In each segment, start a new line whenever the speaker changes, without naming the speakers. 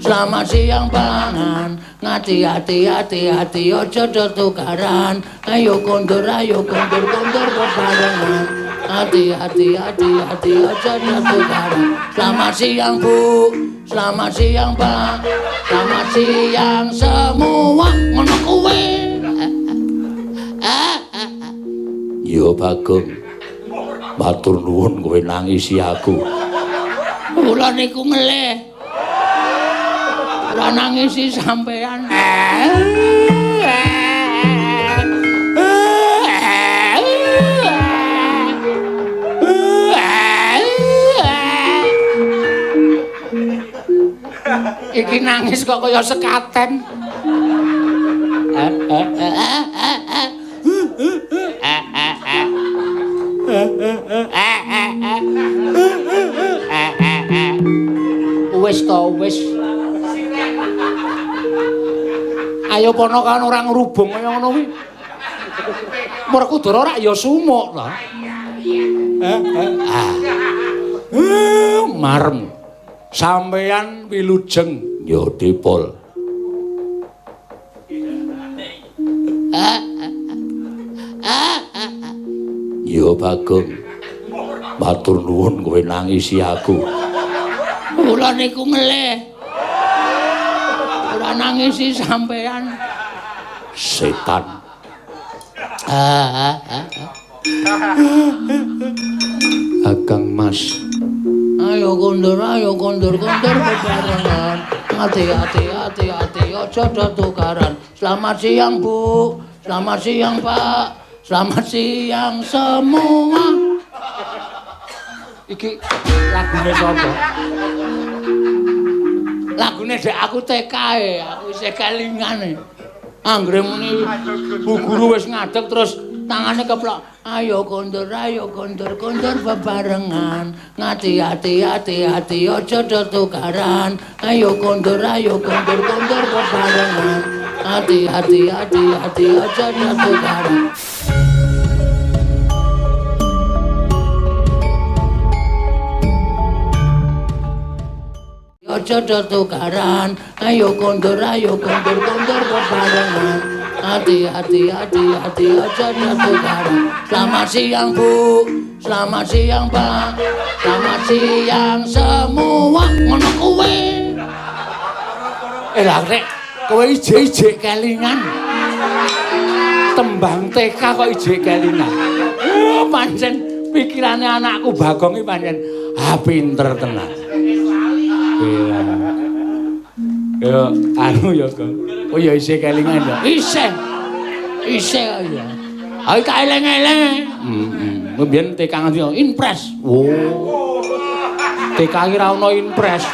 Selamat siang pangan. Ngati-ati hati-hati aja do tukaran. Ayo kondur kondur bebarengan. Hati-hati hati-hati aja do tukaran. Selamat siang Bu, selamat siang Pak, selamat siang semua. Ngono kuwi. Yo Bagong, matur nuwun kowe nangisi aku. Kula niku ngelih. Ora nangisi sampean. Iki nangis kok kaya sekaten. Wis to wis. Ayo pono kan ora ngrubung kaya ngono kuwi. Werkudara rak ya sumuk to. Marem. Sampeyan wilujeng ya Dipol. Ya Bagong, matur nuwun kowe nangisi aku. Kula niku ngelih. Ora nangisi sampean. Setan. Akang Mas. Ayo kondur kondur bebarengan. Hati-hati hati-hati aja do tukaran. Selamat siang Bu, selamat siang Pak, selamat siang semua. Iki lagune sapa? Lagune dek aku TK e, aku isih kelingan e. Anggere muni Bu guru wis ngadeg terus tangane keplok. Ayo kondur kondur bebarengan. Ngati-hati hati-hati aja do tukaran. Ayo kondur kondur bebarengan. Hati-hati hati-hati aja do tukaran. Aja do tukaran. Ayo kondur kondur bebarengan. Hati-hati hati-hati aja do tukaran. Selamat siang Bu, selamat siang Pak, selamat siang semua. Ngono kuwi. Lah nek kowe ijik-ijik kelingan. Tembang TK kok ijik kelingan. Pancen pikirane anakku Bagong iki pancen pinter tenan. Iya. Yo anu ya, Gong. Oh ya isih kelingan ya. Isih. Isih ya. Ayo tak eleng-eleng. Heeh. Mbiyen TK nganti impres. Oh. TK ki ra ono impres.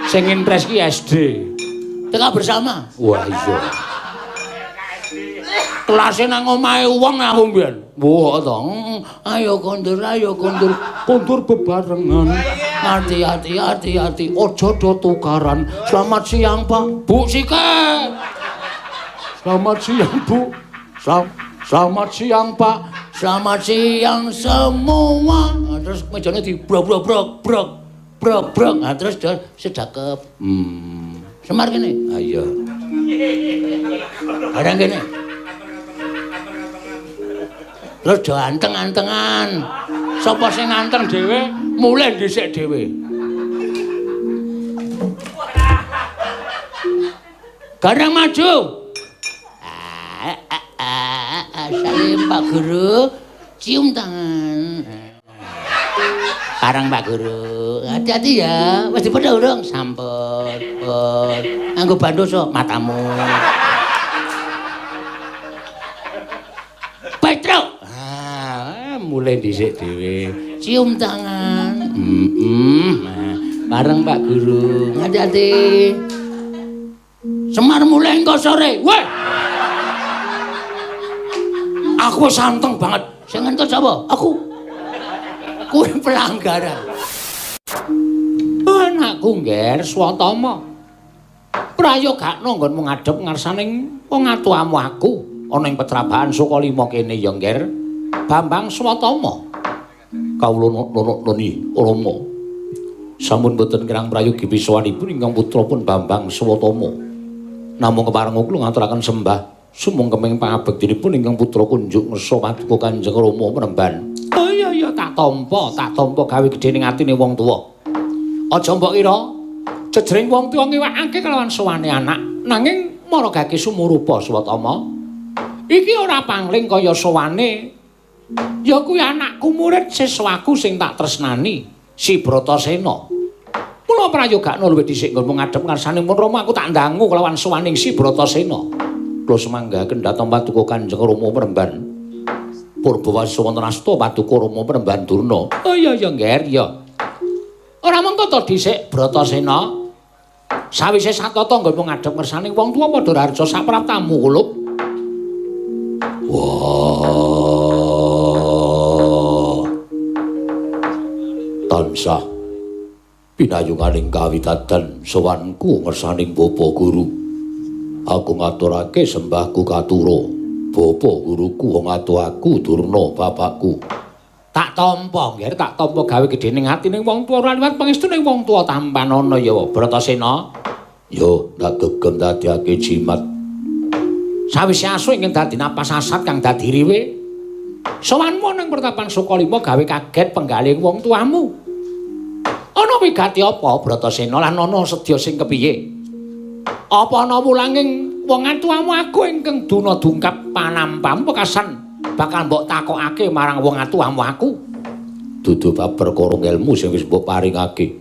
Sing impres ki SD. TK bersama. Wah iya. Kelasé nang omahe wong aku mbiyen. Wah to. Ayo kondur kondur bebarengan. Hati-hati hati-hati aja do tukaran. Selamat siang Pak, Bu Sike. Selamat siang Bu. Selamat siang Pak. Selamat siang semua. Nah, terus mejane di brok brok brok brok brok brok. Nah, terus sedakep. Semar kene. Ayo. Barang kene. Terus do anteng-antengan. Sapa sing anteng dhewe mulih dhisik dhewe. Gareng maju. Salim Pak Guru, cium tangan. Parang Pak Guru, hati-hati ya. Wis dipedha urung? Sampun. Pun. Nganggo bandoso matamu. Petruk. Ah, mulih dhisik dhewe. Cium tangan. Nah, bareng Pak Guru. Hati-hati. Semar mulih engko sore. Weh. Aku santeng banget. Sing ngentut sapa? Aku. Kuwi pelanggaran. Anakku Ngger Swatama. Prayogakno nggonmu ngadhep ngarsaning wong atuamu aku ana ing Petrabahan Sukalima kene ya Ngger. Bambang Swatama. Kawula nuni Rama. Sampun boten kirang prayogi pisowanipun ingkang putra pun Bambang Swatama. Namung kepareng kula ngaturaken sembah sumungkeming pangabektinipun ingkang putra kunjuk ngersa paduka Kanjeng Rama Premban. Oh iya iya tak tampa gawe gedhe ning atine wong tuwa. Aja mbok kira jejering wong tuwa ngewakake kelawan sowane anak, nanging maragake sumurupa Swatama. Iki ora pangling kaya sowane. Ya kuwi anakku murid siswaku sing tak tresnani, si Bratasena. Mula prayogakno luwih dhisik nggonmu ngadhep ngarsaning pun Rama aku tak ndangu kelawan sowaning si Bratasena. Kula semanggaken dhateng paduka Kanjeng Rama Premban. Purbawasa wonten asta paduka Rama Premban Durna. Oh iya iya Ngger ya. Ora mengko to dhisik Bratasena. Sawise satata nggonmu ngadhep ngarsaning wong tuwa padha raharja sapraptamu kulup. Wah. Tansah pinayunganing kawitadan sowanku ngersaning Bapa Guru. Aku ngaturake sembahku katura. Bapa guruku wong atuh aku Durna bapakku. Tak tampa, Ngger, tak tampa gawe gedhe ning atine wong tuwa ora liwat pangestune wong tuwa tampanana ya Bratasena. Yo, tak gegem dadiake jimat. Sawise asu ingkang dadi napas asat kang dadi riwe. Sowanmu nang pertapan Sukalima gawe kaget penggalih wong tuamu. Ana wigati apa Bratasena lan ana sedya sing kepiye? Apa ana wulanging wong atuamu aku ingkang duna dungkap panampamu pekasan bakal mbok takokake marang wong atuamu aku? Dudu bab perkara ngelmu sing wis mbok paringake.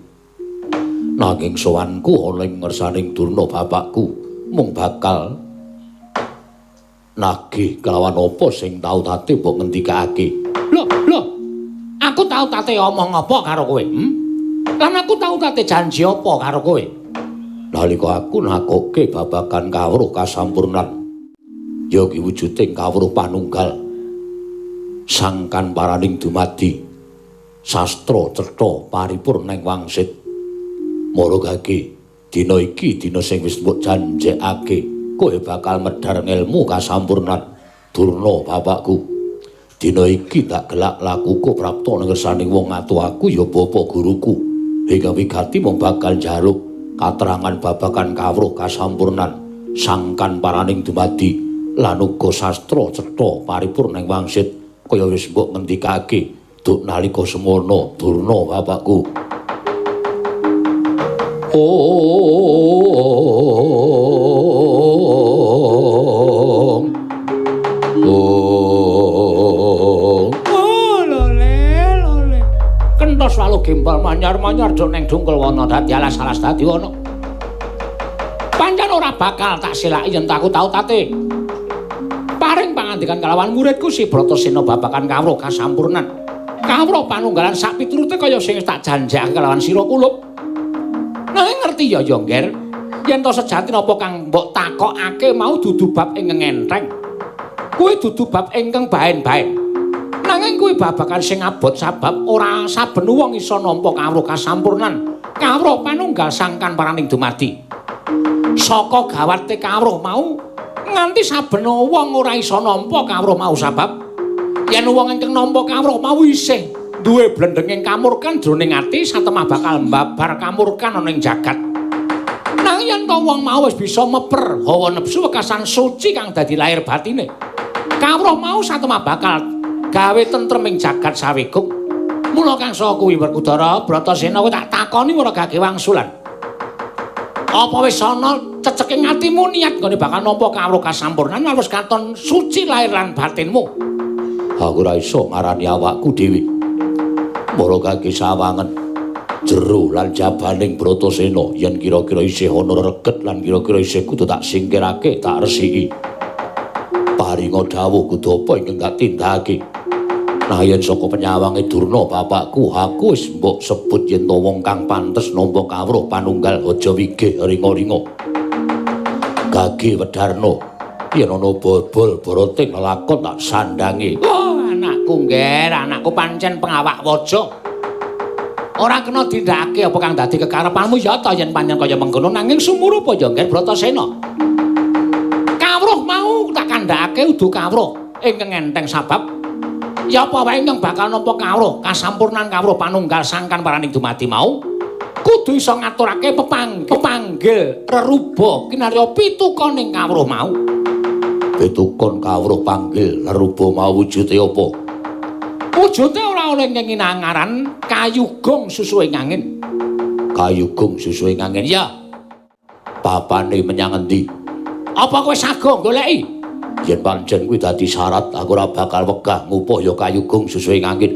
Nanging sowanku ana ing ngersaning Durna bapakku mung bakal nagih kelawan apa sing tau tate mbok ngendikake. Lho, lho. Aku tau tate omong apa karo kowe? Lan aku tau tate janji apa karo kowe? Nalika aku nakoke babagan kawruh kasampurnan. Ya ki wujuding kawruh panunggal. Sangkan paraning dumadi. Sastra cetha paripurna ing wangsit. Maragake dina iki dina sing wis mbok janjekake. Kowe bakal medhar ngelmu kasampurnan Durna bapakku. Dina iki tak gelak lakuku prapta nang ngersaning wong atuh aku ya bapa guruku. Hingga wigati mung bakal njaluk katerangan babagan kawruh kasampurnan sangkan paraning dumadi lan uga sastra cetha paripurna ing wangsit kaya wis mbok ngendikake duk nalika semono Durna bapakku. Ong ong oh lole lole kentos walu gembal manyar-manyar jo neng dungkul wana dadi alas-alas dadi wana. Pancen ora bakal tak selaki yen aku tau tate paring pangandikan kalawan muridku si Bratasena babagan kawruh kasampurnan kawruh panunggalan sak piturute kaya sing tak janjekake kalawan sira kulup. Nanging ngerti ya ya Ngger, yen to sejatine apa kang mbok takokake mau dudu bab ingkang enteng. Kuwi dudu bab ingkang baen-baen. Nanging kuwi babagan sing abot sabab ora saben wong iso nampa kawruh kasampurnan, kawruh panunggal sangkan paraning dumadi. Saka gawate kawruh mau nganti saben wong ora iso nampa kawruh mau sabab yen wong ingkang nampa kawruh mau isih duwe blendenging kamurkan jroning ati satemah bakal mbabar kamurkan ana ing jagat. Nanging yen to wong mau wis bisa meper hawa nepsu wekasan suci kang dadi lahir batine, kawruh mau satemah bakal gawe tentrem ing jagat sawigung. Mula kang saka kuwi Werkudara Bratasena kowe tak takoni ora gage wangsulan. Apa wis ana ceceking atimu niat nggone bakal nampa kawruh kasampurnan wis katon suci lahir lan batinmu? Aku ora iso ngarani awakku dhewe. Maragake sawangen jero lan jabaning Bratasena yen kira-kira isih ana reget lan kira-kira isih kudu tak singkirake, tak resiki. Paringa dawuh kudu apa ingkang tak tindakake. Nah yen saka penyawange Durna bapakku, aku wis mbok sebut yen to wong kang pantes nampa kawruh panunggal aja wigih ringa-ringa. Gage wedarna yen ana bobol boroting lelakon tak sandangi. Oh, anakku Ngger, anakku pancen pengawak waja. Ora kena dindakake apa kang dadi kekarepanmu ya ta yen pancen kaya mengkono nanging sumurupa ya Ngger Bratasena. Kawruh mau tak kandhakake udu kawruh ingkang enteng sabab ya apa wae ingkang bakal nampa kawruh kasampurnan kawruh panunggal sangkan paraning dumadi mau Kudu iso ngaturake pepanggil reruba kinarya pitukon ing kawruh mau.
Pitukon kawruh panggil reruba mau wujude apa?
Wujude ora oleh ngenginangaran kayugong susuhing angin.
Kayugong susuhing angin?
Ya.
Papane menyang endi?
Apa kowe sago goleki?
Yen pancen kuwi dadi syarat, aku ora bakal wegah ngupuh ya kayugong susuhing angin.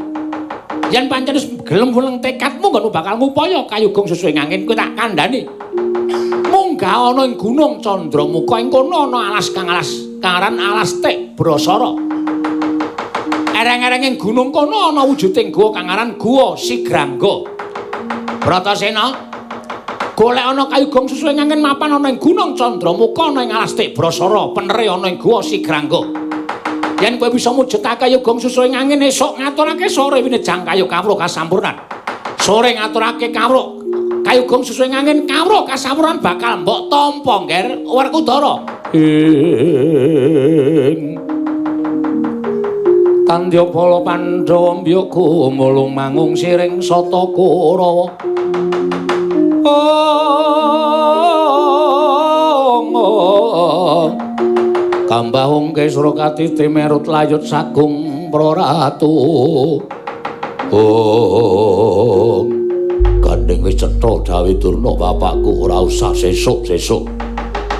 Yen pancen wis gelem wuleng tekadmu nggonmu bakal ngupaya kayugong susuhing angin, kowe tak kandhani. Munggah ana ing Gunung Candramuka ing kono ana alas kang alas karan alas Tik Brasara. Ereng-ereng ing gunung kono ana wujuding guwa kang aran Guwa Sigrangga. Bratasena, golek ana kayugong susuhing angin mapan ana ing Gunung Candramuka ana ing alas Tik Brasara, penere ana ing Guwa Sigrangga. Yen kowe bisa mujudake kayugong susuhing angin esuk ngaturake sore winejang kayu kawruh kasampurnan. Sore ngaturake kawruh kayugong susuhing angin kawruh kasampurnan bakal mbok tampa, Ngger Werkudara.
Ing Tandya bala Pandhawa mbyoga mulung mangung siring sata Kurawa. Kambahung kesra katiti merut layut sagung praratu. Oh, gandeng wis cetha dawuh Durna bapakku ora usah sesuk-sesuk.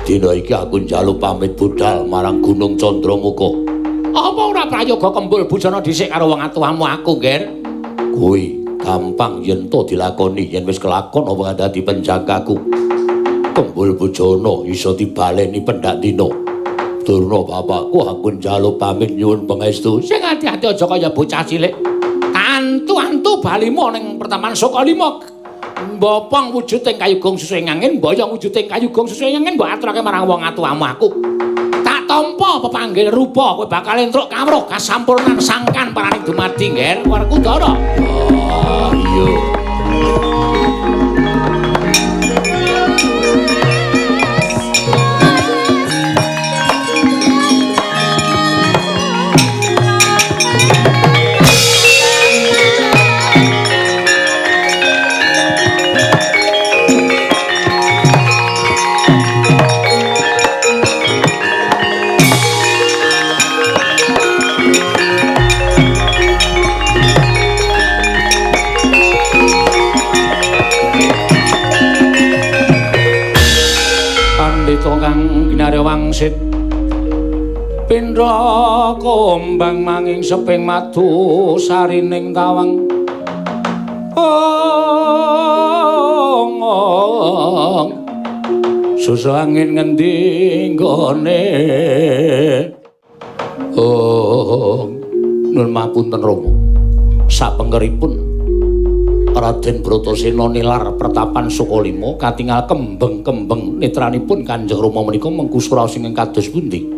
Dina iki aku njaluk pamit budal marang Gunung Candramuka.
Apa ora prayoga kembul bujana dhisik karo wong atuwamu aku, Ngger?
Kuwi gampang yen to dilakoni, yen wis kelakon apa dadi penjagaku. Kembul bujana iso dibaleni pendak dina. Durna bapakku aku njaluk pamit nyuwun pangestu.
Sing ati-ati aja kaya bocah cilik. Antu-antu balimu ning pertapan Sukalima. Mbopong wujuding kayugong susuhing angin, mboyong wujuding kayugong susuhing angin mbok aturake marang wong atuwamu aku. Tak tampa pepanggil rupa kowe bakal entuk kawruh kasampurnan sangkan paraning dumadi, Ngger Werkudara.
Ah iya.
Kang kinarya wangsit pindha kombang manging seping madu sarining tawang. Ong susu angin ngendi nggone.
Oh, nun mapunten Rama, sapengkeripun Raden Bratasena nilar pertapan Sukalima katingal kembeng-kembeng netranipun Kanjeng Rama menika mengku suraos ingkang kados pundi.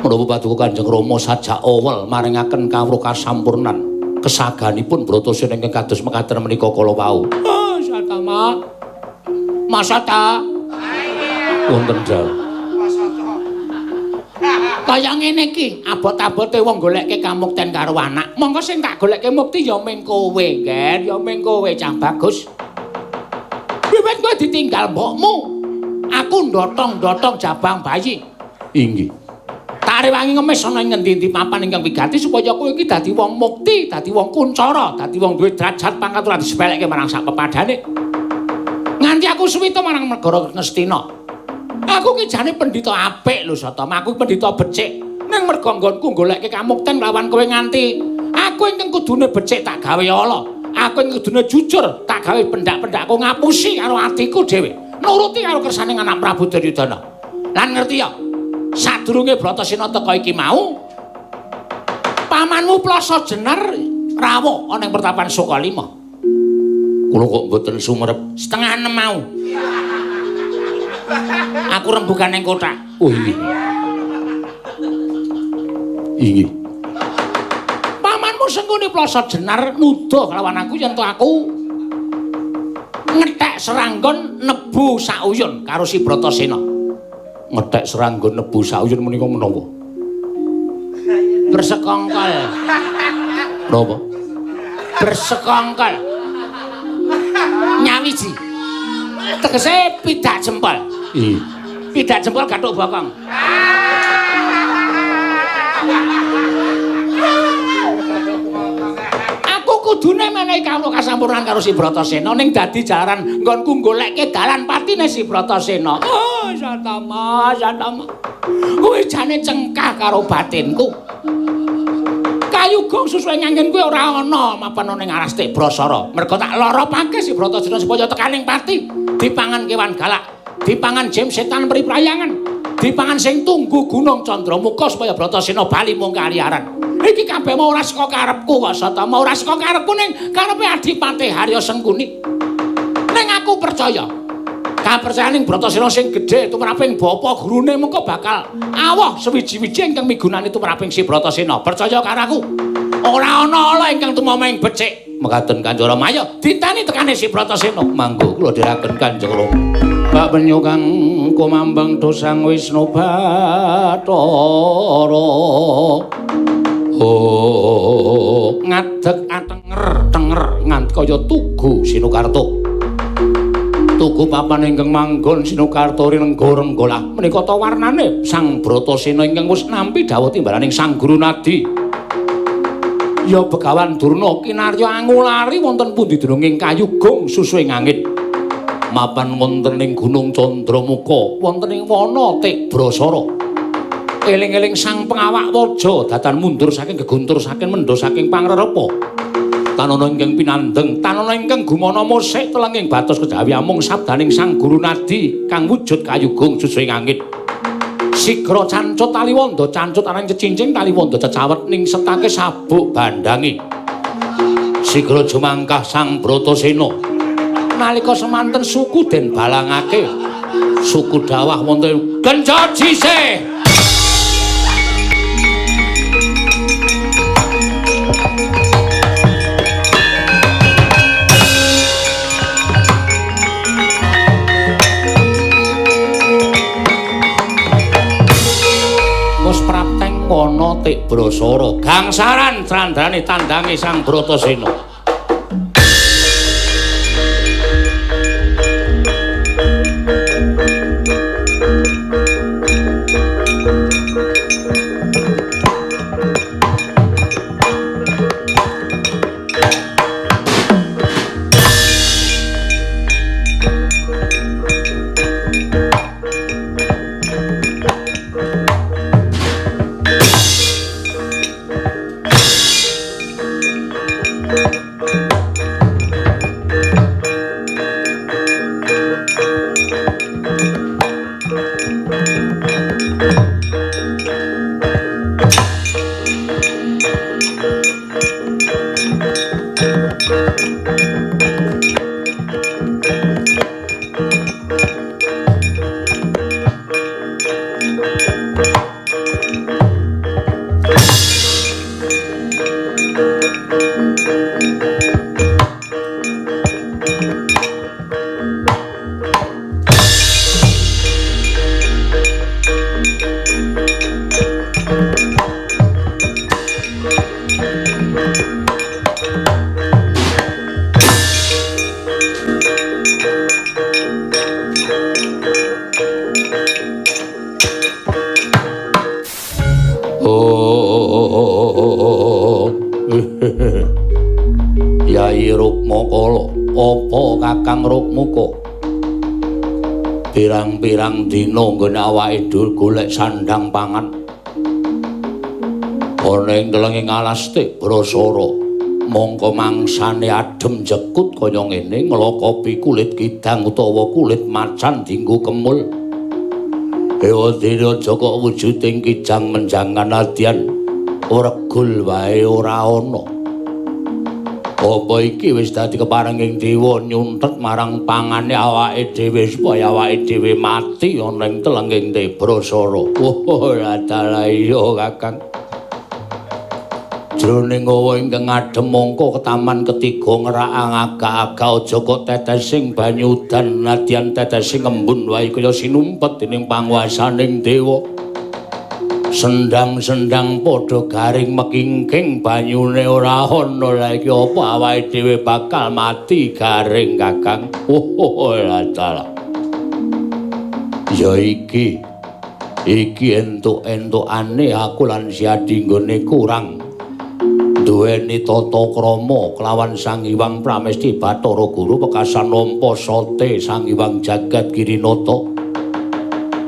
Menapa paduka Kanjeng Rama sajak awel maringaken kawruh kasampurnan kesaganipun Bratasena ingkang kados mekaten menika kala wau.
Ah, Satama. Masata.
Wonten dawuh.
Kaya ngene iki, abot-abote wong golekke kamukten karo anak. Monggo sing tak golekke mukti ya ming kowe, Ngger, ya ming kowe cah bagus. Wiwit kowe ditinggal mbokmu, aku ndotong-ndotong jabang bayi.
Inggih.
Tak rewangi ngemis ana ing ngendi-endi papan ingkang wigati supaya kowe iki dadi wong mukti, dadi wong kuncara, dadi wong duwe derajat pangkat ora disepelekke marang sak pepadane. Nganti aku suwita marang negara Ngastina. Aku ki jane pendhita apik lho Satama, aku pendhita becik. Ning merga nggonku golekke kamukten lawan kowe nganti aku ingkang kudune becik tak gawe ala. Aku ingkang kudune jujur tak gawe pendak-pendakku ngapusi karo atiku dhewe. Nuruti karo kersane anak Prabu Duryudana. Lan ngerti ya, sadurunge Bratasena teka iki mau pamanmu Plasa Jenar rawuh ana ing pertapan Sukalima.
Kula kok mboten sumerep.
5:30 mau. Aku rembugan ning kothak.
Oh inggih. Inggih.
Pamanmu Sengkuni Plasa Jenar nuduh lawan aku yen to aku ngethek seranggon nebu sauyun karo si Bratasena.
Ngethek seranggon nebu sauyun menika menapa?
Bersekongkol.
Napa?
Bersekongkol. Sawiji. Tegese pidak jempol.
Iya.
Pidak jempol gathuk bokong. Aku kudune menehi kawula kasampurnan karo si Bratasena ning dadi jaran nggonku golekke dalan patine si Bratasena. Oh, Satama, Satama. Kuwi jane cengkah karo batinku. Kayu gong susuhe nganggen kuwi ora ana mapan ning aras Tibrasara. Merga tak loropake si Bratasena supaya tekaning pati, dipangan kewan galak, dipangan jim setan priprayangan, dipangan sing tunggu gunung Candramuka supaya Bratasena bali mung kaliaran. Iki kabeh mau ora saka karepku kok Satama, ora saka karepku ning karepe Adipati Harya Sengkuni. Ning aku percaya. Kapercayaning Bratasena sing gedhe tumraping bapa gurune mengko bakal awuh sewiji-wiji ingkang migunani tumraping si Bratasena. Percaya karo aku. Ora ana ala ingkang tumama ing becik.
Mekaten Kanjeng Rama,
ayo ditani tekane si Bratasena.
Mangga kula dherekaken Kanjeng Rama. Pak penyu kang kumambang dosang Wisnu Bathara. Oh,
ngadeg atenger-tenger
nganti kaya tugu Sinukarta. Tugu papan ingkang manggon Sinukarta rinengga-renggalah menika ta warnane Sang Bratasena ingkang wis nampi dawuh timbalaning Sang Guru Nadi. Ya Begawan Durna kinarya angulari wonten pundi dununging kayu gong susuhing angin. Mapan wonten ing Gunung Candramuka, wonten ing wana Tibrasara. Eling-eling sang pengawak waja datan mundur saking geguntur saking mendha saking pangrerepa. Tanana ingkang pinandheng, tanana ingkang gumana musik telenging batos kejawi amung sabdaning Sang Guru Nadi kang wujud kayugung susuhing angin. Sigra cancut taliwonda cancut ananing cecincing taliwonda cecawet ning setake sabuk bandangi. Sigra jumangkah Sang Bratasena. Nalika semanten suku den balangake. Suku dawah wonten genjot sisih. Wana Tibrasara gangsaran candrane tandange Sang Bratasena. Yai Rukmakala, apa Kakang Rukmuka? Pirang-pirang dina nggone awake dhewe golek sandhang pangan. Ana ing telenging alas Tibrasara, mongko mangsane adem jekut kaya ngene nglokopi kulit kidang utawa kulit macan dienggo kemul. Ewa dene aja kok wujuding kijang menjangan nadyan regul wae ora ana. Apa iki wis dadi keparenging dewa nyuntet marang pangane awake dhewe supaya awake dhewe mati ana ing telenging Tibrasara. Oh, dalah iya Kakang. Jroning awa ingkang adhem mongko ketaman ketiga ngerak agak-agak aja kok tetesing banyu udan nadyan tetesing embun wae kaya sinumpet dening panguwasaning dewa. Sendang-sendang padha garing mekingking banyune ora ana. Lah iki apa awake dhewe bakal mati garing, Kakang? Oh, dalah. Ya iki iki entuk-entukane aku lan Siadi nggone kurang duweni tata krama kelawan Sang Hyang Pramesti Bathara Guru pekasan nampa sote Sang Hyang Jagat Girinata.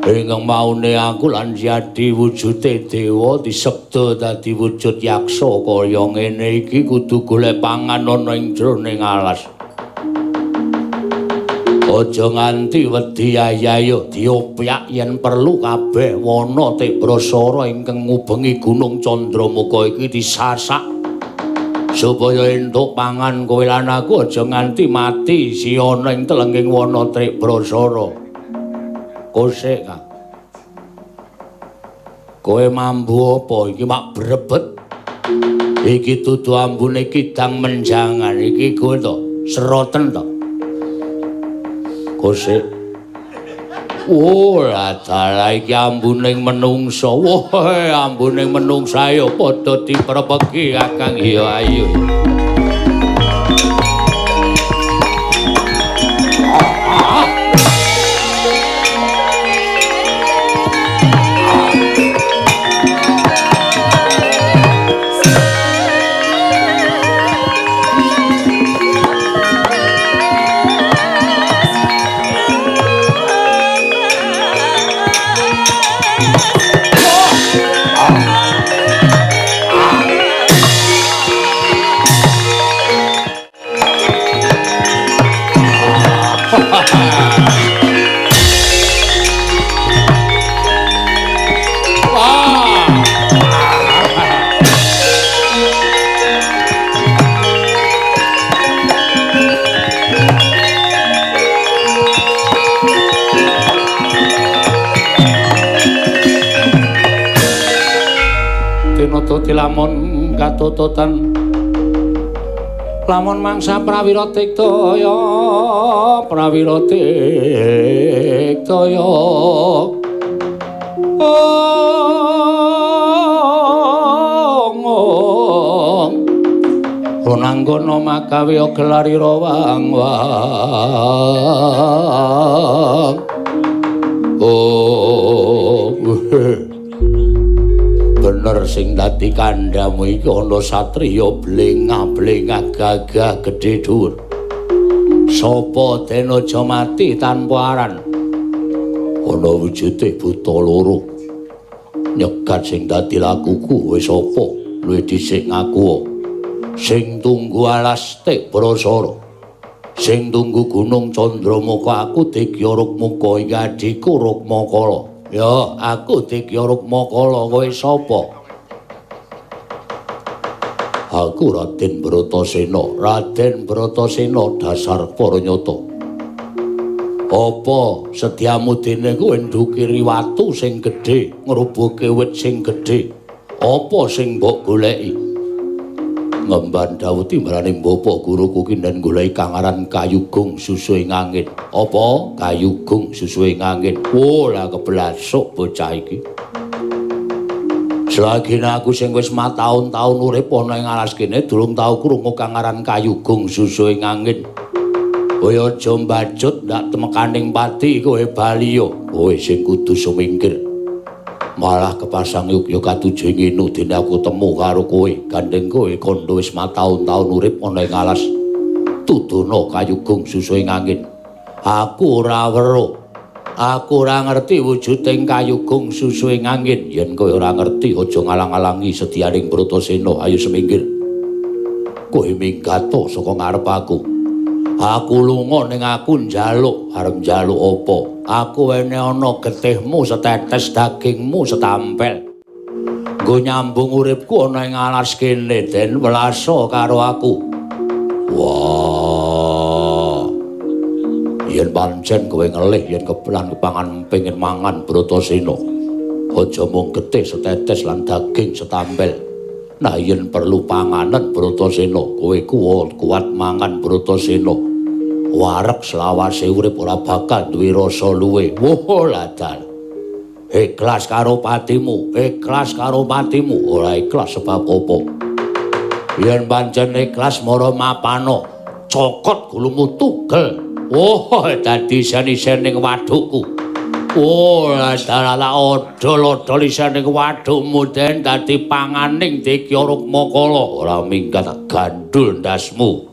Ingkang maune aku lan Siadi wujude dewa disebda dadi wujud yaksa kaya ngene iki kudu golek pangan ana ing jroning alas. Aja nganti wedi ayo diopyak yen perlu kabeh wana Tibrasara ingkang ngubengi Gunung Candramuka iki disasak supaya entuk pangan kowe lan aku aja nganti mati siyana ing telenging wana Tibrasara. Kosek, Kang. Kowe mambu apa iki mak brebet? Iki dudu ambune kidang menjangan iki kowe to seroten to. Kosek. Oh, dalah iki ambuning menungsa. Wah, ambuning menungsa ayo padha diprepegi, Kakang. Iya, ayo. Lamun katututan lamun mangsa prawira tiktaya prawira tiktaya ong ronanggana makawe gelarira wang wang. Oh, bener sing dadi kandhamu iki ana satriya blengah-blengah gagah gedhe dhuwur. Sapa den aja mati tanpa aran. Ana wujude buta loro. Nyegat sing dadi lakuku wis apa luwih dhisik ngaku. Sing tunggu alas Tibrasara. Sing tunggu Gunung Candramuka aku Digya Rukmaka iki adhiku Rukmakala. Ya, aku Digya Rukmakala, kowe sapa? Aku Raden Bratasena, Raden Bratasena dasar para nyata. Apa sediamu dene kowe ndukiri watu sing gedhe, ngrubuhke wit sing gedhe? Apa sing mbok goleki? Ngemban dawuh timbalane bapak guruku ki nden goleki kang aran Kayugung susuhe angin. Apa Kayugung susuhe angin? Oh, lah kebelasuk bocah iki. Selagine aku sing wis mataun-taun urip ana ing alas kene durung tau krungu kang aran Kayugung susuhe angin. Kowe aja mbacut ndak temekaning pati kowe bali yo. Kowe sing kudu sumingkir. Malah kepasang yuk katuju nginu dene aku temu karo kowe. Gandeng kowe kandha wis mataun-taun urip ana ing alas. Tudono Kayugung susuhe angin. Aku ora weruh. Aku ora ngerti wujuding Kayugung susuhe angin. Yen kowe ora ngerti aja ngalang-alangi sedianing Bratasena. Ayo semingkir. Kowe minggato saka ngarep aku. Aku lunga ning aku njaluk, arep njaluk apa? Aku wene ana getihmu setetes dagingmu setampel. Nggo nyambung uripku ana ing alas kene den welasa karo aku. Wah. Yen pancen kowe ngelih yen kebelan kepangan pengin mangan Bratasena. Aja mung getih setetes lan daging setampel. Nah yen perlu panganan Bratasena, kowe kuat mangan Bratasena. Wareg selawase urip ora bakal duwe rasa luwe. Wah, ladal. Ikhlas karo patimu, ikhlas karo patimu, ora ikhlas sebab apa? Yen pancen ikhlas mara mapano, cokot gulumu tugel. Oh, dadi isen-isen ning wadukku. Oh, dalah odol-odol isen ning wadukmu den dadi panganing Dikya Rukmakala. Ora minggat gandul ndasmu.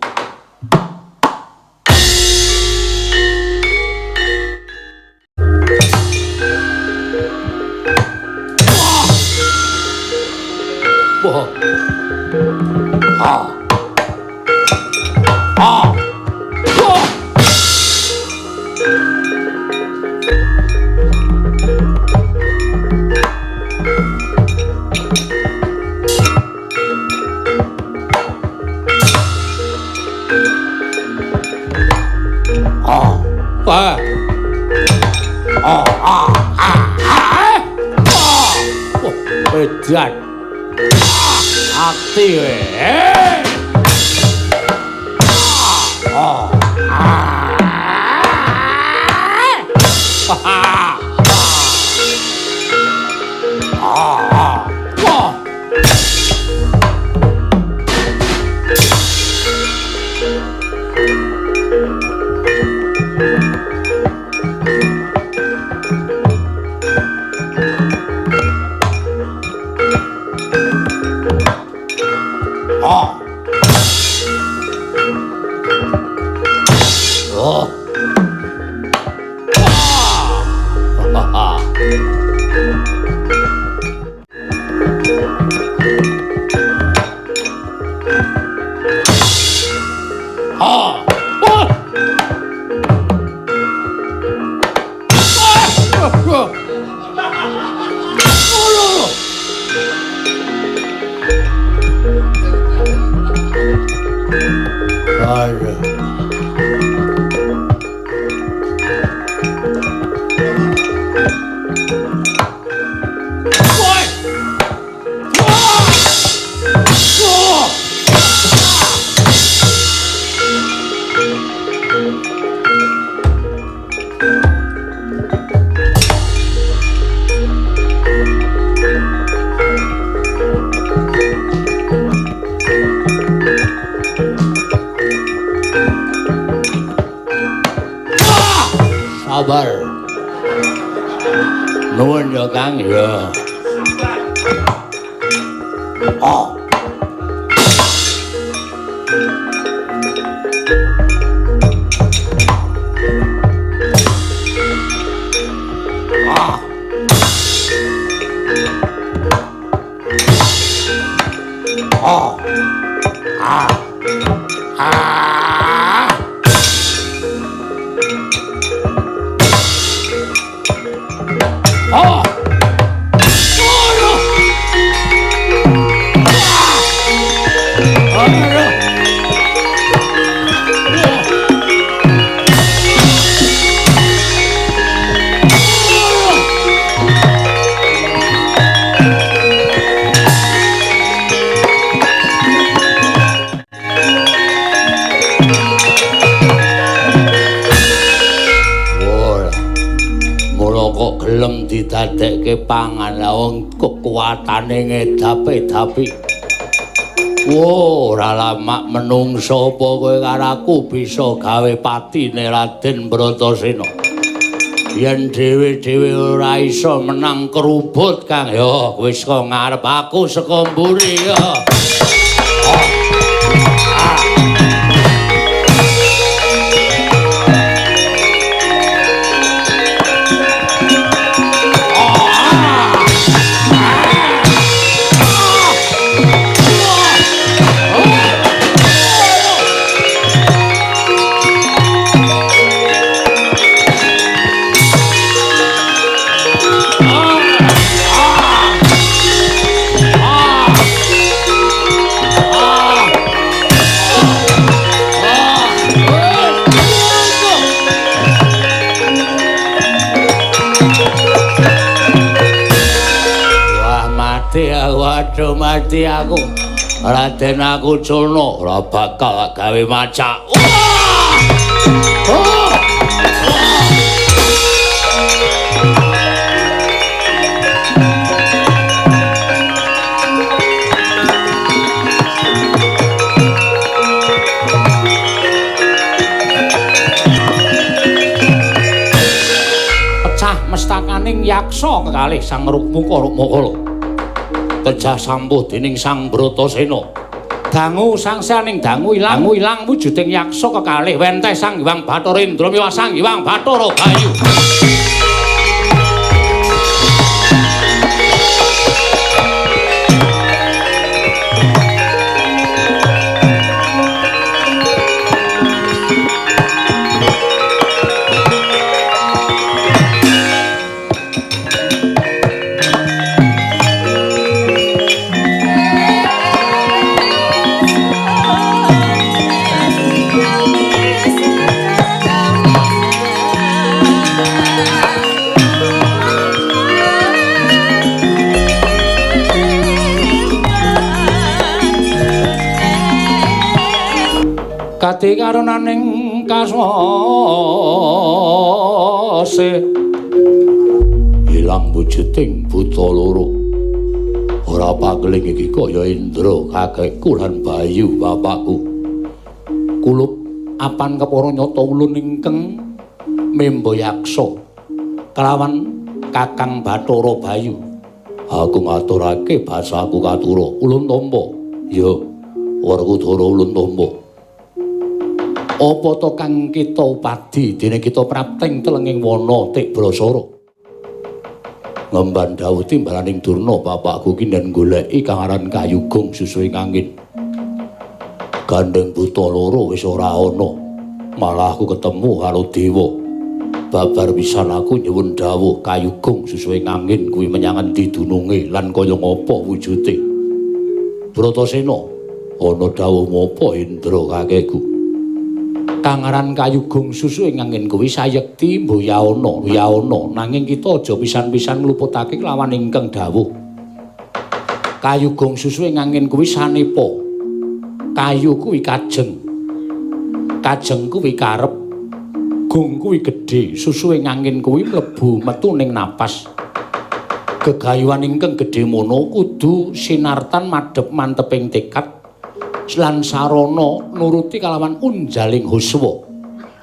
Edan. Akti we. Sabar. Nuwun ya Kang ya. Oh. Ah. Oh. Ah. Ah. Oh! Gelem didadekke pangan lah wong kekuatane ngedap-edapi. Wo, ora lama menungso apa kowe karo aku bisa gawe patine Raden Bratasena. Yen dhewe-dhewe ora iso menang kerubut Kang, ya wis kok ngarep aku saka mburi ya. Waduh mati aku. Raden aku culno ora bakal gawe macak. Wah! Oh! astakaning yaksa kekalih Sang Rukmuka Rukmakala. Pejah sampuh dening Sang Bratasena. Dangu sangsaning dangu ilang wujuding yaksa kekalih wenteh Sang Hyang Bathara Indra miwah Sang Hyang Bathara Bayu. Kati karunaning kaswase ilang wujuding buta loro. Ora pakeling iki kaya Indra kakekku lan Bayu bapakku. Kulup apan kepara nyata ulun ingkang memba yaksa kelawan Kakang Bathara Bayu. Aku ngaturake basaku katura ulun tampa. Ya, Werkudara ulun tampa. Apa to kang kita upadi dene kita prapteng telenging wana Tikbrasara. Ngemban dawuh timbalaning Durna bapakku ki nden goleki kang aran Kayugung susuhing angin. Gandeng buta loro wis ora ana. Malah aku ketemu karo dewa. Babar pisan aku nyuwun dawuh Kayugung susuhing angin kuwi menyang endi dununge lan kaya ngapa wujude. Bratasena, ana dawuh apa Indra kakekku? Kang aran Kayugung susuhing angin kuwi sayekti mboyaana yaana nanging kita aja pisan-pisan ngluputake kelawan ingkang dawuh. Kayugung susuhing angin kuwi sanepa. Kayu kuwi kajeng. Kajeng kuwi karep. Gung kuwi gedhe, susuhing angin kuwi mlebu metu ning napas. Gegayuhan ingkang gedhe mono kudu sinartan madhep manteping tekad lan sarana nuruti kalawan unjaling huswa.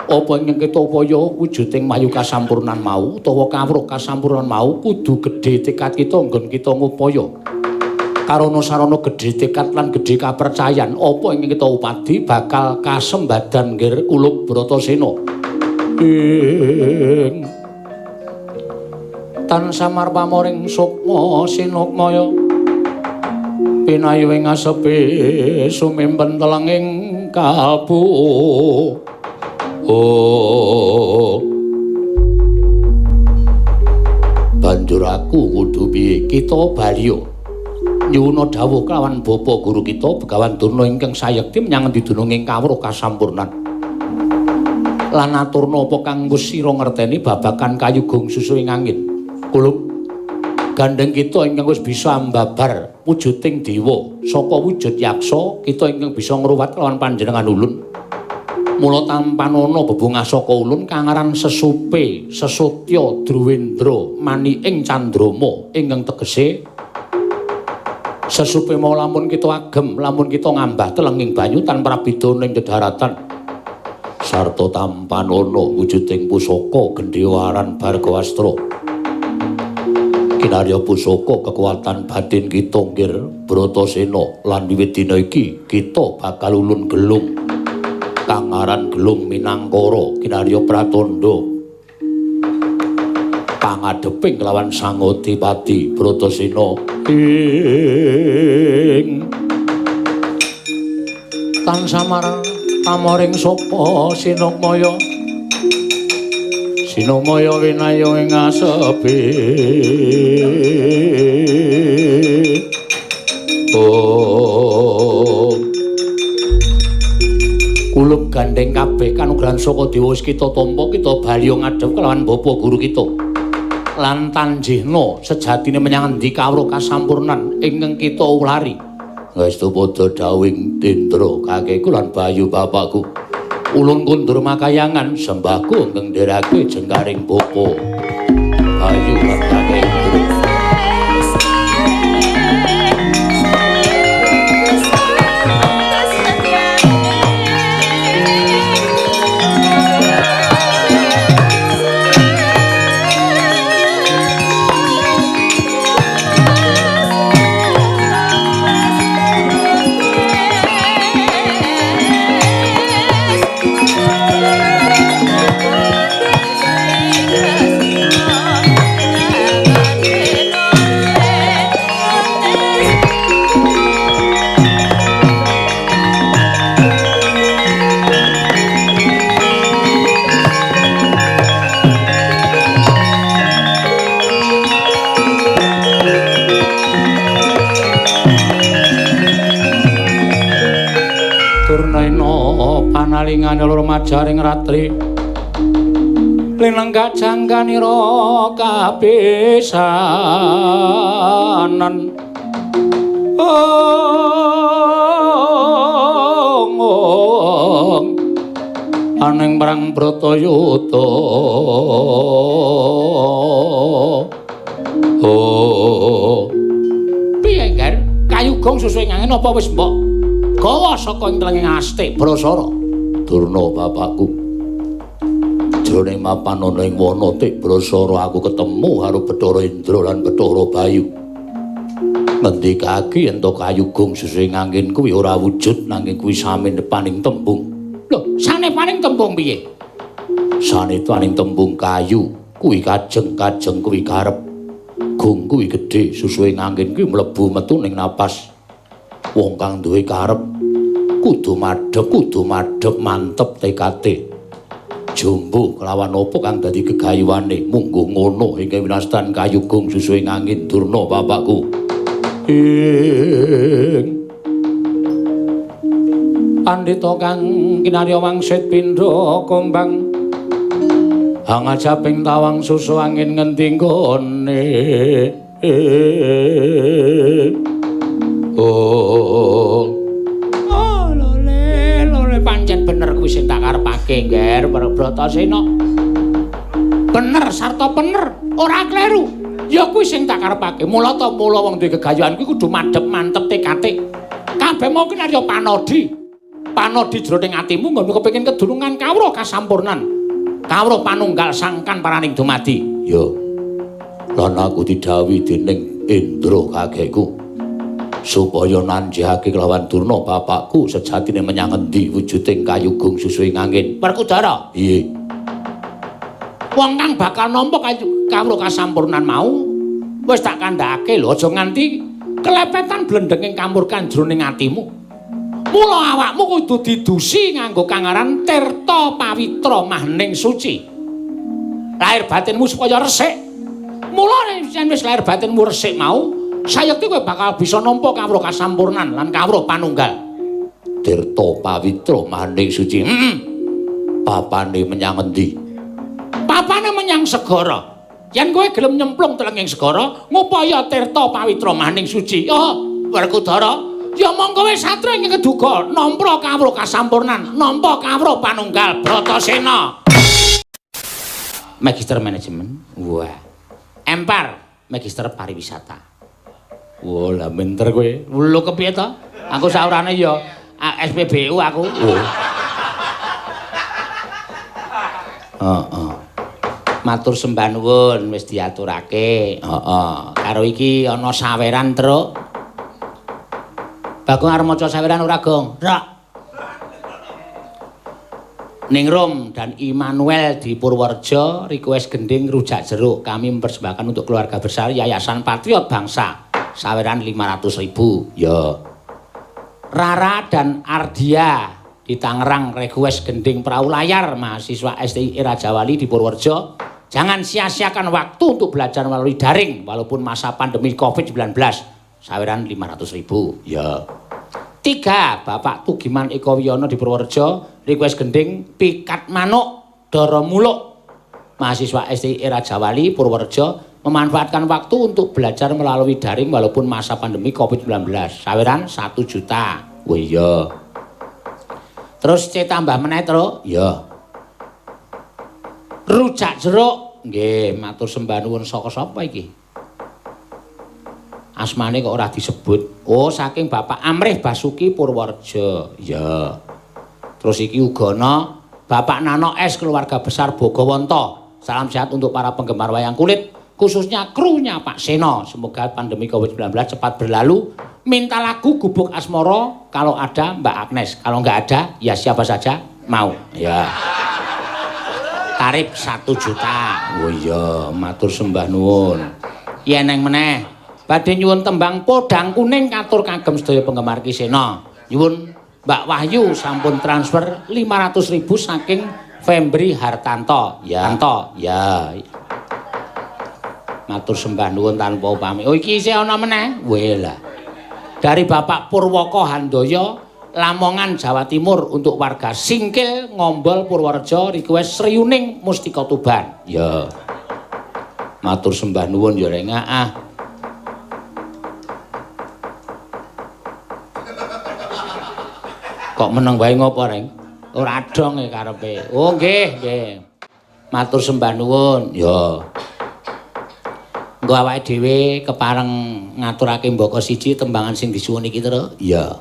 Apa ingkang kita upaya wujuding mayu kasampurnan mau utawa kawruh kasampurnan mau kudu gedhe tekad kita nggon kita ngupaya. Karana sarana gedhe tekad lan gedhe kapercayan apa ingkang kita upadi bakal kasembadan nggir kulup Bratasena. Ing tan samar pamoring sukma sinukmaya pinayu ing asepi sumimpen telenging kalbu. Oh, banjur aku kudu piye? Kita baliya nyuwuna dawuh kelawan bapa guru kita Begawan Durna ingkang sayekti menyang endi dununging kawruh kasampurnan. Lan aturna apa kang wis sira ngerteni babagan Kayugung susuhing angin. Kulup gandeng kita ingkang wis bisa ambabar wujuding dewa saka wujud yaksa kita ingkang bisa ngruwat kelawan panjenengan ulun. Mula tampanana bebungah saka ulun kang aran sesupe sesutya druwendra maniking candrama ingkang tegese sesupe mau lamun kita agem lamun kita ngambah telenging banyu tanpa prabida ning dedaratan sarta tampanana wujuding pusaka gendhewa aran Bhargawastra. Kinarya pusaka kekuatan batin kita nggir Bratasena lan wiwit dina iki kita bakal ulun gelung kang aran gelung Minangkara kinarya pratandha pangadheping kelawan Sang Adipati Bratasena. Ing tan samar pamoring sapa sinukmaya sinumaya winayo ing asepi. Oh, kulup gandeng kabeh kanugrahan saka dewa wis kita tampa kita baliya ngadhep kelawan bapa guru kita lan tanjihna sejatine menyang endi kawruh kasampurnan ingkang kita ulari. Ngaestu padha dawuhing Indra kakekku lan Bayu bapakku. Ulun kundur makayangan sembahku ingkang nderake jengkaring bapa Bayu lan kakek Indra.
Kalingane loro majaring ratri linenggak jangkanira kapisanan. Ong aning perang Bratayuda. Oh piye Ngger? Kayu gong susuhe ngangin apa wis mbok gawa saka ing tlenging Astik Brasara?
Durna bapakku. Jroning mapan ana ing wana Tik Brasara aku ketemu karo Bathara Indra lan Bathara Bayu. Ngendikake yen to kayu gong susuhe ngangin kuwi ora wujud nanging kuwi sanepaning tembung.
Lho, sanepaning tembung piye?
Sanepaning tembung kayu kuwi kajeng-kajeng kuwi karep. Gong kuwi gedhe, susuhe ngangin kuwi mlebu metu ning napas. Wong kang duwe karep kudu madhep mantep tekate. Jumbo kelawan apa kang dadi gegayuhane mungguh ngono ingkang winastan kayu gong susuhe ngangin Durna bapakku.
Ing pandhita kang kinarya wangsit pindha kombang hangajaping tawang susu angin ngendi nggone. Oh oh lole lole pancen bener kuwi sing tak karepake Ngger Bratasena. Bener sarta bener ora kleru. Ya kuwi sing tak karepake. Mula ta mula wong duwe gegayuhan kuwi kudu madhep mantep tekate. Kabeh mau ki narya panodi. Panodi jroning atimu nggon kepengin kedulungan kawruh kasampurnan. Kawruh panunggal sangkan paraning dumadi.
Ya. Lan aku didhawuhi dening Indra kakekku supaya nanjihake kelawan Durna bapakku sejatine menyang endi wujuding kayu gong susuhe ngangin.
Werkudara.
Piye?
Wong kang bakal nampa kawruh kasampurnan mau wis tak kandhakake lho, aja nganti kelepetan blendenging kamurkan jroning atimu. Mula awakmu kudu didusi nganggo kangaran tirta pawitra mahning suci. Lahir batinmu supaya resik. Mula yen wis lahir batinmu resik mau, sayekti kowe bakal bisa nampa kawruh kasampurnan lan kawruh panunggal.
Tirta pawitra mahning suci.
Heeh.
Papane menyang endi?
Papane menyang segara. Yen kowe gelem nyemplung telenging segara, ngupaya tirta pawitra mahning suci. Oh, Werkudara, ya monggo wis satria ing keduga nampa kawruh kasampurnan, nampa kawruh panunggal Bratasena. Magister manajemen. Wah. Empar, magister pariwisata. Wah, lah pinter kowe. Lho kepiye to? Aku saurane ya SPBU aku.
Oh. Heeh.
Matur sembah nuwun wis diaturake. Heeh. Karo iki ana saweran, Truk. Bagong arep maca saweran ora, Gong? Ora. Ningrum dan Immanuel di Purworejo request gending rujak jeruk. Kami mempersembahkan untuk keluarga besar Yayasan Patriot Bangsa. Saweran 500.000.
Ya.
Rara dan Ardia di Tangerang request gending perahu layar mahasiswa STI Rajawali di Purworejo. Jangan sia-siakan waktu untuk belajar melalui daring walaupun masa pandemi Covid-19. Saweran 500.000.
Ya.
3. Bapak Tugiman Eko Wiyono di Purworejo request gending pikat manuk Doro Muluk. Mahasiswa STI Rajawali Purworejo memanfaatkan waktu untuk belajar melalui daring walaupun masa pandemi Covid-19. Saweran 1 juta.
Oh iya.
Terus C tambah meneh, Truk.
Ya.
Rujak jeruk. Nggih, matur sembah nuwun saka sapa iki? Asmane kok ora disebut. Oh, saking Bapak Amrih Basuki Purworejo.
Ya.
Terus iki uga ana Bapak Nano S keluarga besar Bogowonto. Salam sehat untuk para penggemar wayang kulit, khususnya krunya Pak Seno. Semoga pandemi Covid-19 cepat berlalu. Minta lagu Gubuk Asmoro kalau ada Mbak Agnes, kalau nggak ada ya siapa saja mau.
Ya.
Tarif 1 juta.
Oh iya, matur sembah nuwun.
Yen neng meneh badhe nyuwun tembang Podang Kuning katur kagem sedaya penggemar Ki Seno. Nyuwun Mbak Wahyu sampun transfer 500.000 saking Fembri Hartanto.
Ya.
Tanto.
Ya.
Matur sembah nuwun tanpa upami. Oh iki isih ana meneh. Weh lah. Dari Bapak Purwoko Handoyo Lamongan, Jawa Timur untuk warga Singkil, Ngombol, Purworejo, request Sriuning Mustika Tuban. Ya. Matur sembah nuwun ya Reng. Ah. Kok meneng wae ngopo, Reng? Ora dong e karepe. Oh nggih, nggih. Matur sembah nuwun. Ya. Engko awake dhewe kepareng ngaturake mbaka siji tembangan sing disuwun iki, Tru. Iya.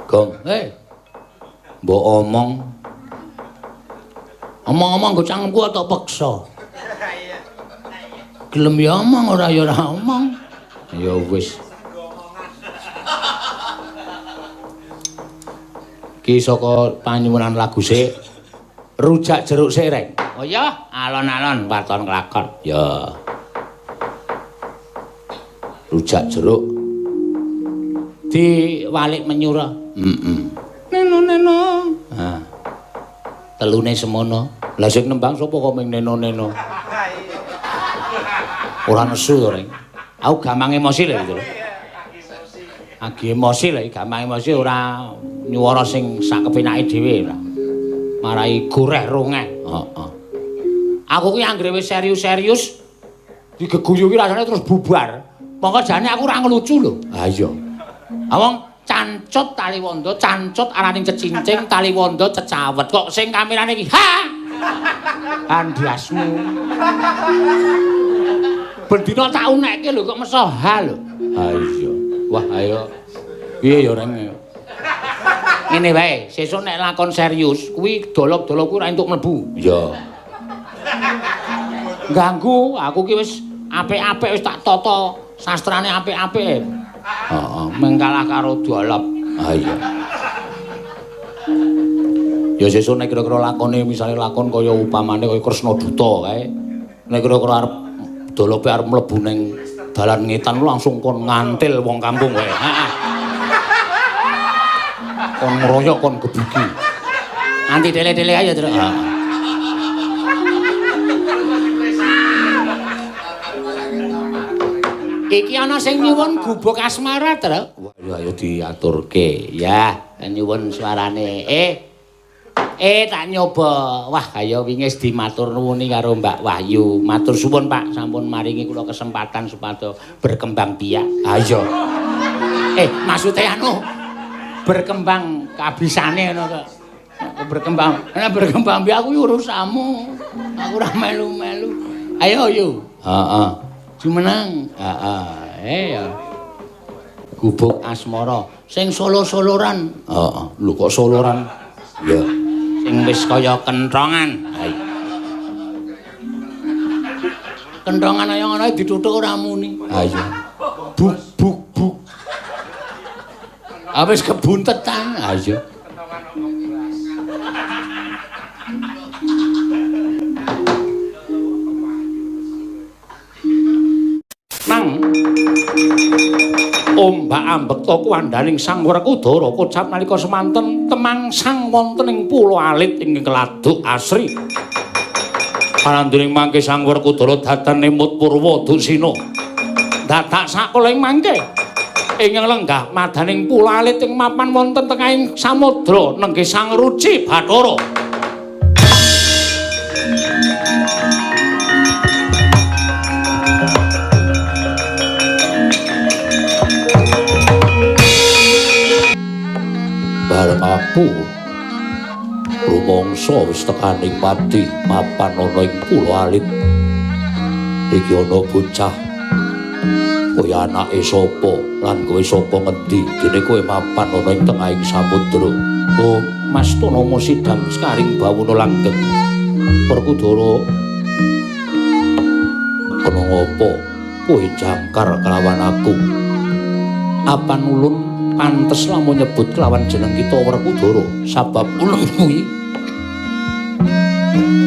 Gong, hei. Mbok omong. Omong-omong nggo cangkemku atau peksa. Gelem ya omong, ora ya ora omong. Ya wis. Ki saka panyuwunan lagu sik. Rujak jeruk sik, Reng. Oh iya, alon-alon waton kelakon. Ya. Rujak jeruk diwalik menyura. Heeh. Neno-neno. Ha. Telune semono. Lah sing nembang sapa kok ming neno-neno? Ora nesu to, Reng. Aku gampang emosi lho gitu lho. Agi emosi lho, gampang emosi ora nyuwara sing sak kepenake dhewe ora. Marai goreh rongeh. Heeh. Aku ki anggere wis serius-serius digeguyu ki rasane terus bubar. Mongko jane aku ora ngelucu lho. Ha iya. Wong cancut taliwondo, cancut araning cecincing, taliwondo cecawet. Kok sing kamerane iki ha. Andhasmu. Bendina tak unekke lho kok meso ha lho. Ha iya. Wah ayo. Piye ya Reng? Ngene wae, sesuk nek lakon serius kuwi dolop-dolop kuwi ora entuk mlebu. Iya. Ganggu, aku ki wis apik-apik wis tak tata sastrane apik-apik. Heeh, mengkalah karo dolop. Ha iya. Ya sesuk nek kira-kira lakone misale lakon kaya upamane kaya Kresna Duta kae. Nek kira-kira arep dolope arep mlebu ning dalan ngetan langsung kon ngantil wong kampung wae. Heeh. Kon ngroyok kon gebuki. Anti dele-dele aja terus. Heeh. Iki ana sing nyuwun gubuk asmara, Tru. Wah, ayo diaturke. Ya, nyuwun suarane. Tak nyoba. Wah, kaya wingi dimatur nuwuni karo Mbak Wahyu. Matur suwun, Pak, sampun maringi kula kesempatan supados berkembang biak. Ha iya. Maksude anu berkembang kabisane ngono kok. Berkembang. Nek berkembang biak kuwi urusanmu. Aku ora melu-melu. Ayo, yo. Heeh. Jumenang. Heeh. Ya. Gubuk asmara sing solo-soloran. Heeh. Lho kok soloran? Ya. Sing wis kaya kenthongan. Ha iya. Kenthongan ayo ngono dituthuk ora muni. Ha iya. Buk buk buk. Ah wis kebuntetan. Ha iya. Nang ombak ambekta kuwandhaning Sang Werkudara kocap nalika semanten temangsang wonten ing Pulo Alit ing Keladuk Asri. Panandhuning mangke Sang Werkudara dadan nemut Purwa Dusina. Dadak sakala ing mangke ing lenggah madaning Pulo Alit ing mapan wonten tengahing samudra nenggih Sang Ruci Bathara. Bareng aku rumangsa wis tekaning pati mapan ana ing Pulo Alit. Iki ana bocah kowe anake sapa lan kowe saka ngendi dene kowe mapan ana ing tengahing samudra. Oh, Mas Tonomo Sidam Sekaring Bawono Langgeng. Werkudara kena ngapa kowe jangkar kelawan aku? Apan ulun pantes lamun nyebut kelawan jeneng kita Werkudara sabab ulun kuwi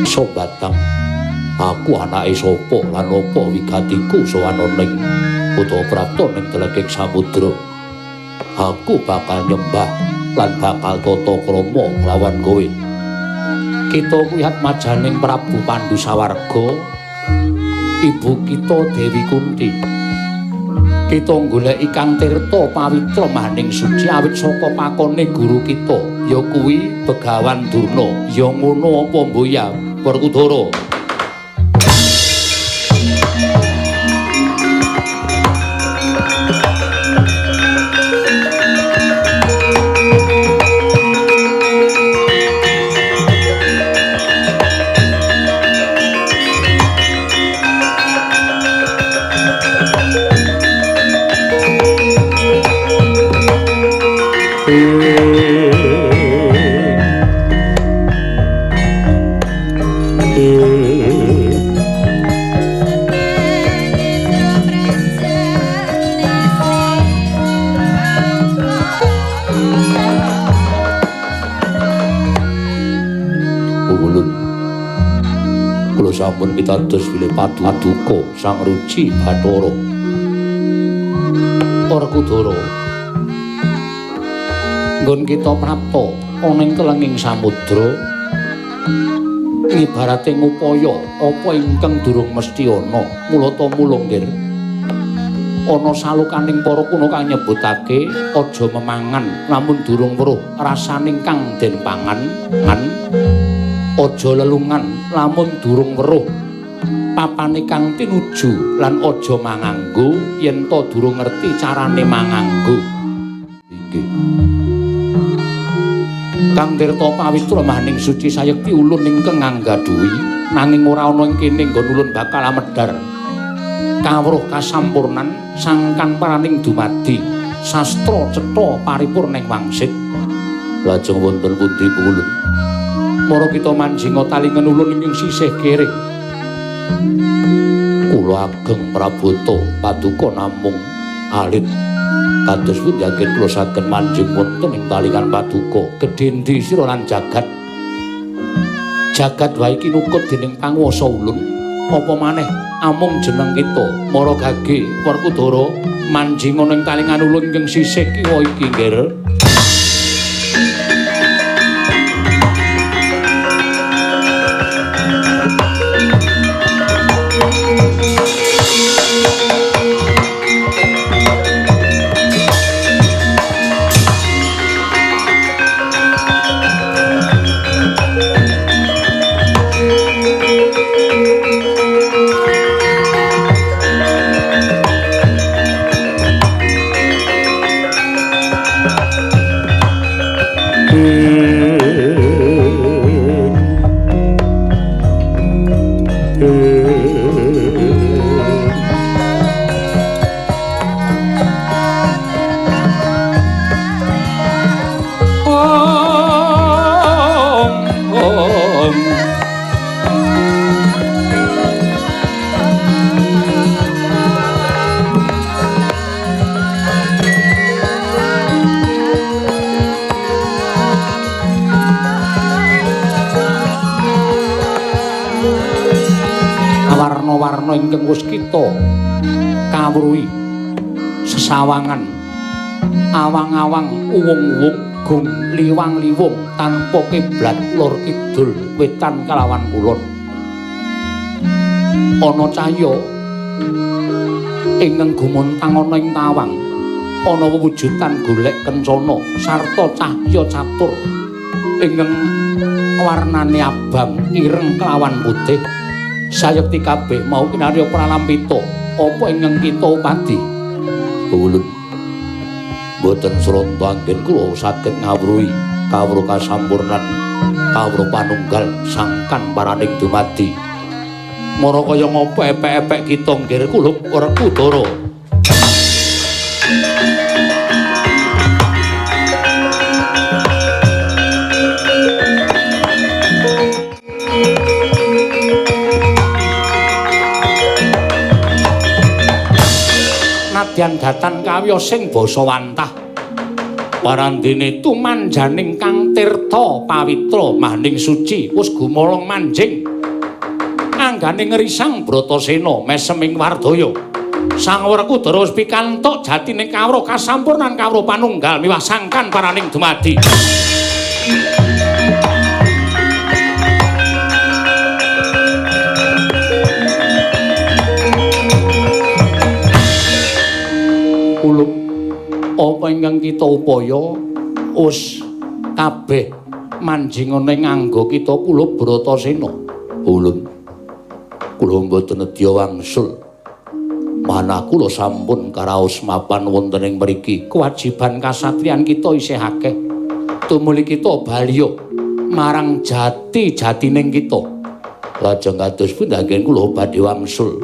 sobatang aku anake sapa lan apa wigatiku sowan ning utawa prapta ning tleging samudra. Aku bakal nyembah lan bakal tata krama kelawan kowe. Kita kuwi atmajaning Prabu Pandu Sawarga, ibu kita Dewi Kunti.
Kita goleki Kang Tirta pawitra maning suci awit saka pakone guru kita ya kuwi Begawan Durna. Ya ngono apa mboya Werkudara? Sampun pitados bilih paduka Sang Ruci Bathara Werkudara. Nggon kita prapta ana ing telenging samudra ngibarate ngupaya apa ingkang durung mesti ana. Mulata mulunggir ana salukaning para kuna kang nyebutake aja memangan lamun durung weruh rasaning kang den pangan ngan aja lelungan lamun durung weruh papane kang tinuju lan aja manganggo yen ta durung ngerti carane manganggo. Inggih. Kang Tirta pawitra maning suci sayekti ulun ingkang nganggadhuhi nanging ora ana ing kene nggon ulun bakal amedhar kawruh kasampurnan sangkan paraning dumadi sastra cetha paripurning wangsit. Lajeng wonten pundi ulun? Mara kita manjinga talingan ulun ing sisih kiri. Kula ageng prabota paduka namung alit kados pundi anggen kula saged manjing wonten ing talingan paduka. Gedhe endi sira lan jagat? Jagat wae kinukut dening panguwasa ulun. Apa maneh amung jeneng kita. Mara gage Werkudara manjinga ing talingan ulun ing sisih kiwa iki nggih. Warna-warna ingkang wis kita kawruhi sesawangan awang-awang uwung-uwung gung liwang-liwung tanpa kiblat lor kidul wetan kalawan kulon. Ana cahya ingkang gumuntang ana ing tawang, ana wewujudan golek kencana sarta cahya catur ingkang warnane abang ireng kelawan putih. Sayekti kabeh mau kinarya pralampita apa ingkang kita upadi. Ulun boten sronta anggen kula saged ngawruhi kawruh kasampurnan kawruh panunggal sangkan paraning dumadi. Mara kaya ngapa epek-epek kita nggir kulup Werkudara. Nadyan datan kawya sing basa wantah parandene tumanjaning Kang Tirta pawitra maning suci wis gumolong manjing anggane ngrisang Bratasena meseming wardaya. Sang Werkudara wis pikantuk jatine kawruh kasampurnan kawruh panunggal miwah sangkan paraning dumadi. kita upaya us kabeh manjing ana ing angga kita kula Bratasena. Ulun kula mboten nedya wangsul. Manah kula sampun karaos mapan wonten ing mriki. Kewajiban kasatriyan kita isih akeh. Tumuli kita baliya marang jati-jatining kita. Lajeng kados pundi anggen kula badhe wangsul.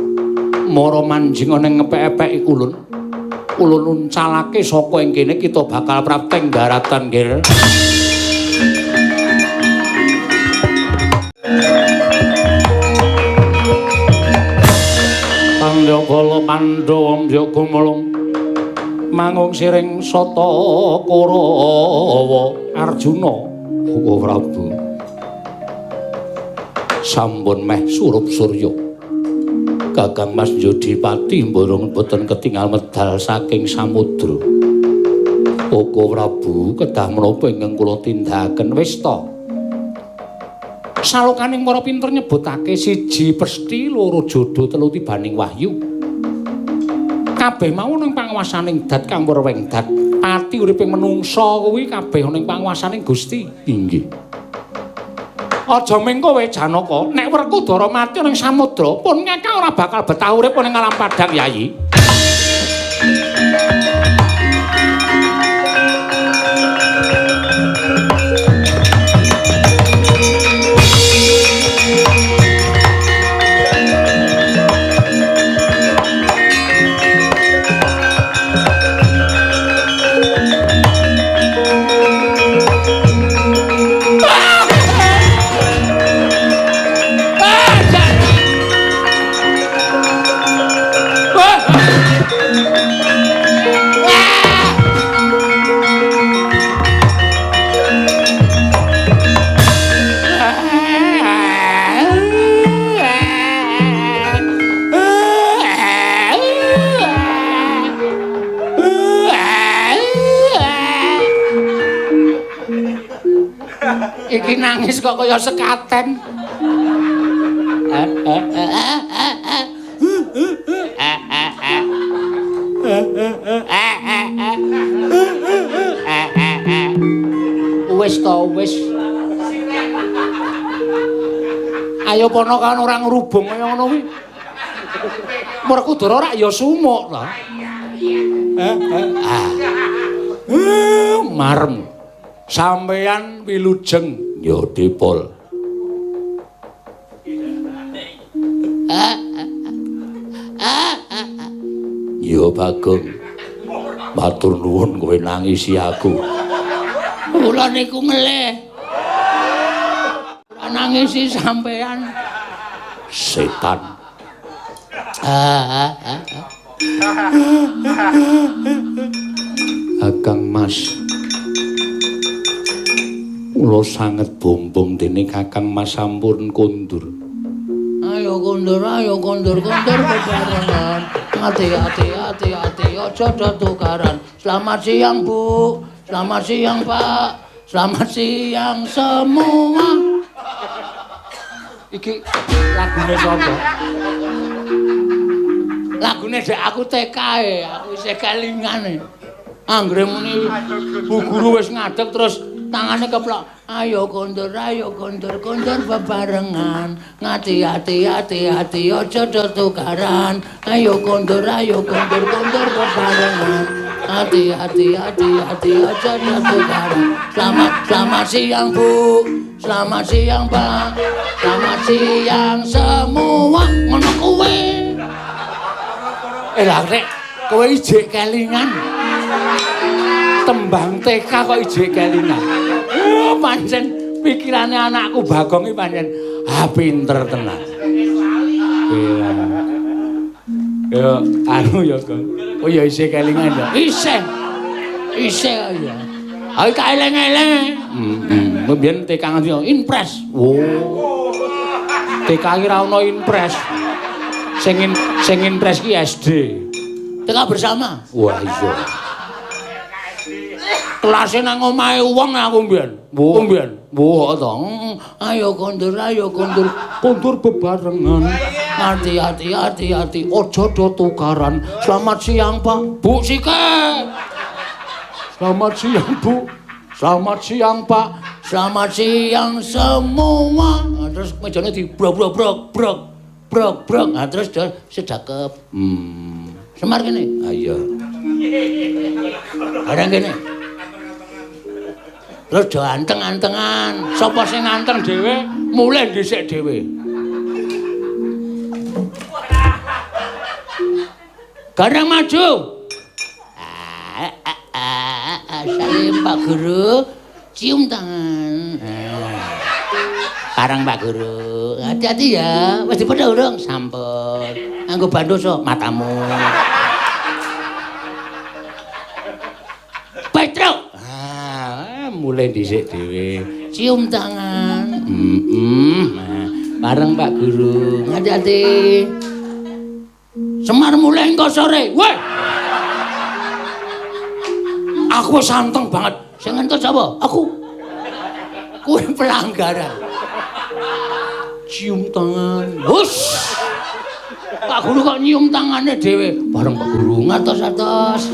Mara manjing ana ing ngepek-epeki ulun. Ulun uncalake saka ing kene kita bakal prapteng daratan, Ger. Pandya Pandhawa mbya gumulung mangung siring sata Kurawa Arjuna. Oh Prabu, sampun meh surup surya. Kakang Mas Jodipati mborong boten ketingal medal saking samudra. Oka Prabu, kedah menapa ingkang kula tindakaken? Wis ta. Salokaning para pinter nyebutake siji pesthi, loro jodo, telu tibaning wahyu. Kabeh mau ning panguwasaning dat kang werweng dat. Pati uripe menungsa kuwi kabeh ana ing panguwasaning Gusti. Inggih. Aja ming kowe Janaka, nek Werkudara mati ning samudra, pun ngakak ora bakal betah urip ning alam padang, Yayi. Iki nangis kok kaya sekaten. Wis to wis. Ayo pono kan ora ngrubung kaya ngono kuwi. Werkudara rak ya sumuk to. Marem. Sampeyan wilujeng ya Dipol. Ya Bagong. Matur nuwun kowe nangisi aku. Kula niku ngelih. Ora nangisi sampeyan. Setan. Kakang Mas. Kula sanget bombong dene Kakang Mas sampun kondur. Ayo kondur, kondur bebarengan. Ati-ati ati-ati aja do tukaran. Selamat siang Bu, selamat siang Pak, selamat siang semua. Iki lagune sapa? Lagune dek aku TK e, aku isih kelingan e. Anggere muni Bu guru wis ngadeg terus tangane keplok. Ayo kondur, kondur bebarengan. Ngati-ati ati-ati aja do tukaran. Ayo kondur, kondur bebarengan. Ati-ati ati-ati aja do tukaran. Selamat siang Bu, selamat siang Pak, selamat siang semua. Ngono kuwi. Lah rek, kowe ijek kelingan. Tembang TK kok ijek kelingan. Pancen pikirane anakku Bagong iki pancen pinter tenan. Iya. Ya anu ya, Gong. Oh ya isih kelingan ya. Isih. Isih ya. Ayo tak eleng-eleng. Heeh. Mbiyen TK nganti impres. Oh. TK iki ra ono impres. Sing impres ki SD. TK bersama. Wah iya. Kelase nang omahe wong aku mbiyen. Wah mbiyen. Wah to. Ayo kondur, kondur bebarengan. Ati-ati ati-ati aja do tukaran. Selamat siang Pak. Bu Sike.
Selamat siang, Bu. Selamat siang, Pak. Selamat siang semua. Nah, terus mejane di brok brok brok brok brok brok. Nah, terus dia sedakep. Semar kene. Ah iya. Barang kene. Terus do anteng-antengan. Sapa sing anteng dhewe, mulih dhisik dhewe. Gareng maju. Salim Pak Guru, cium tangan. Parang Pak Guru, hati-hati ya. Wis dipedha urung? Sampun. Nganggo bandoso matamu. Petruk. Ah, mulai dhisik dhewe. Cium tangan. Nah, bareng Pak Guru, hati-hati. Semar mulai engko sore. Weh. Aku wis anteng banget. Sing ngentut sapa? Aku. Kuwi pelanggaran. Cium tangan. Hus. Pak Guru kok nyium tangane dhewe. Bareng Pak Guru ngatos-atos.